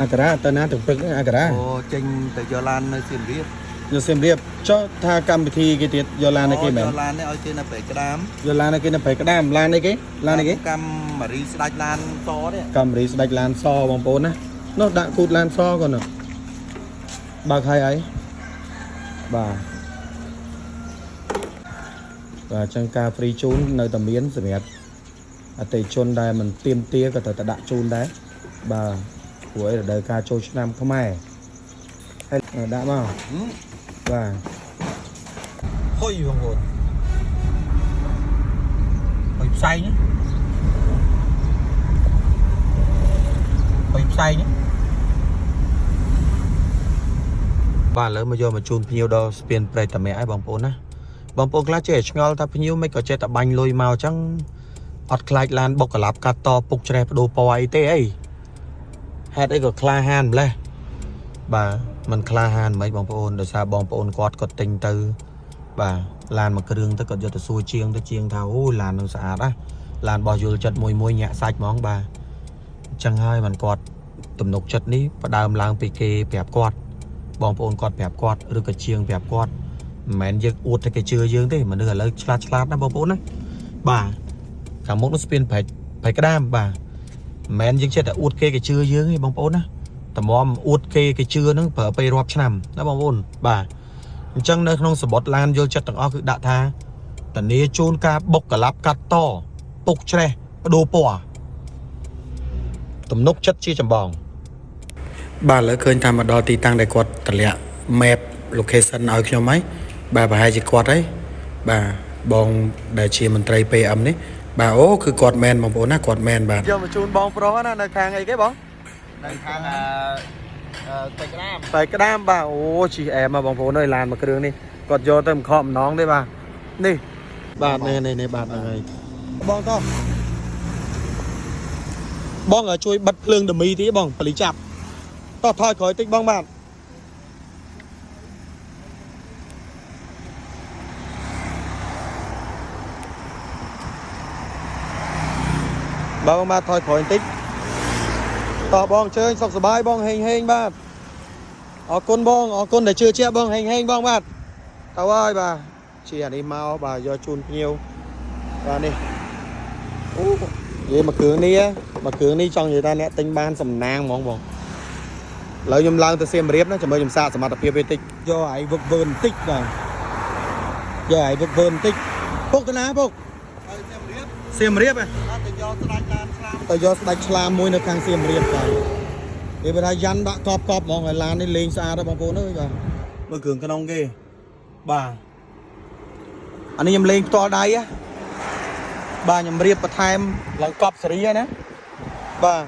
អក្សរាទៅណាទាំងព្រឹកហ្នឹងអក្សរា អូចេញទៅយកឡាននៅសៀមរាប នៅសៀមរាបចុះថាកម្មវិធីគេទៀតយកឡានឲ្យគេមែន យកឡាននេះឲ្យគេនៅព្រៃក្តាម យកឡានឲ្យគេនៅព្រៃក្តាមឡានអីគេឡានអីគេ កម្មម៉ារីស្ដាច់ឡានសនេះ កម្មរីស្ដាច់ឡានសបងប្អូនណានោះដាក់គូតឡានសគាត់នោះបើកឲ្យអីបាទបាទអញ្ចឹងការ free ជូននៅតែមានសម្រាប់អតិថិជនដែលមិនទៀមទាក៏ត្រូវតែដាក់ជូនដែរបាទព្រោះអីរដូវកាលចូលឆ្នាំខ្មែរហើយដាក់មកបាទហុយបងប្អូនហុយផ្សែងណាហុយផ្សែងណាបាទឥឡូវមកយកមកជូនភ្ញៀវដល់ស្ពានព្រែកតាមាក់ឲ្យបងប្អូនណាបងប្អូនខ្លះចេះតែឆ្ងល់ថាភ្ញៀវមិនក៏ចេះតែបាញ់លុយមកអញ្ចឹងអត់ខ្លាចឡានបុកកឡាប់កាត់តពុកច្រេះបដូរពណ៌អីទេអីហេតុអីក៏ក្លាហានម្លេះបាទមិនក្លាហានមិនបងប្អូនដោយសារបងប្អូនគាត់គាត់ទិញទៅបាទឡានមួយគ្រឿងទៅគាត់យកទៅសួរជាងទៅជាងថាអូឡាននឹងស្អាតណាឡានរបស់យល់ចិត្តមួយមួយញាក់សាច់ហ្មងបាទអញ្ចឹងហើយมันគាត់ទំនុកចិត្តនេះផ្ដើមឡើងពីគេប្រាប់គាត់ បងប្អូនគាត់ប្រាប់គាត់ឬក៏ជាងប្រាប់គាត់មិនមែនយើងអួតតែគេជឿយើងទេមនុស្សឥឡូវឆ្លាតឆ្លាតណាស់បងប្អូនណាបាទខាងមុខនោះស្ពានប្រែកក្តាមបាទមិនមែនយើងចេះតែអួតគេគេជឿយើងទេបងប្អូនណាតម្រាំអួតគេគេជឿហ្នឹងប្រើពេលរាប់ឆ្នាំណាបងប្អូនបាទអញ្ចឹងនៅក្នុងសបុតឡានយល់ចិត្តទាំងអស់គឺដាក់ថាធានាជូនការបុកកឡាប់កាត់តពុកច្រេះបដូរពណ៌ទំនុកចិត្តជាចម្បង បាទឥឡូវឃើញថាមកដល់ទីតាំងដែលគាត់តម្លាក់ map location ឲ្យខ្ញុំហើយបាទប្រហែលជាគាត់ហើយបាទបងដែលជាមន្ត្រី PM នេះបាទអូគឺគាត់មែនបងប្អូនណាគាត់មែនបាទយកមកជូនបងប្រុសណានៅខាងអីគេបង នៅខាងអឺព្រៃក្តាម តែក្តាមបាទអូជីអែមបងប្អូនអើយឡានមួយគ្រឿងនេះគាត់យកទៅមិនខកម្ដងទេបាទនេះបាទនេះនេះនេះបាទហ្នឹងហើយបងតោះបងឲ្យជួយបិទភ្លើងដមីទីបងបលីចាប់តោះថយក្រោយតិចបងបាទ បាទបងបាទថយក្រោយបន្តិចតោះបងជើញសុខសប្បាយបងហេងហេងបាទអរគុណបងអរគុណដែលជឿជាក់បងហេងហេងបងបាទទៅហើយបាទជាអានេះមកបាទយកជូនភ្ញៀវបាទនេះអូនិយាយមកគ្រឿងនេះមកគ្រឿងនេះចង់និយាយថាអ្នកទិញបានសំណាងហ្មងបងឥឡូវខ្ញុំឡើងទៅសៀមរាបណាចាំមើលខ្ញុំសាកសមត្ថភាពវាតិចយកឲ្យវឹកវើបន្តិចបាទយកឲ្យវឹកវើបន្តិចពុកទៅណាពុក ទៅសៀមរាប សៀមរាបហ៎ បាទទៅយកស្ដាច់ឡានឆ្លាម ទៅយកស្ដាច់ឆ្លាមមួយនៅខាងសៀមរាបបាទគេបើថាយ៉ាន់ដាក់កប់កប់ហ្មងឲ្យឡាននេះលេងស្អាតដល់បងប្អូនអើយបាទមើលគ្រឿងក្នុងគេបាទអានេះខ្ញុំលេងផ្ទាល់ដៃហ៎បាទខ្ញុំរៀបបន្ថែមឡើងកប់សេរីហើយណាបាទ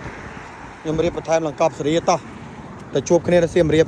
ខ្ញុំរៀបបន្ថែមឡើងកប់សេរីតោះទៅជួបគ្នានៅសៀមរាប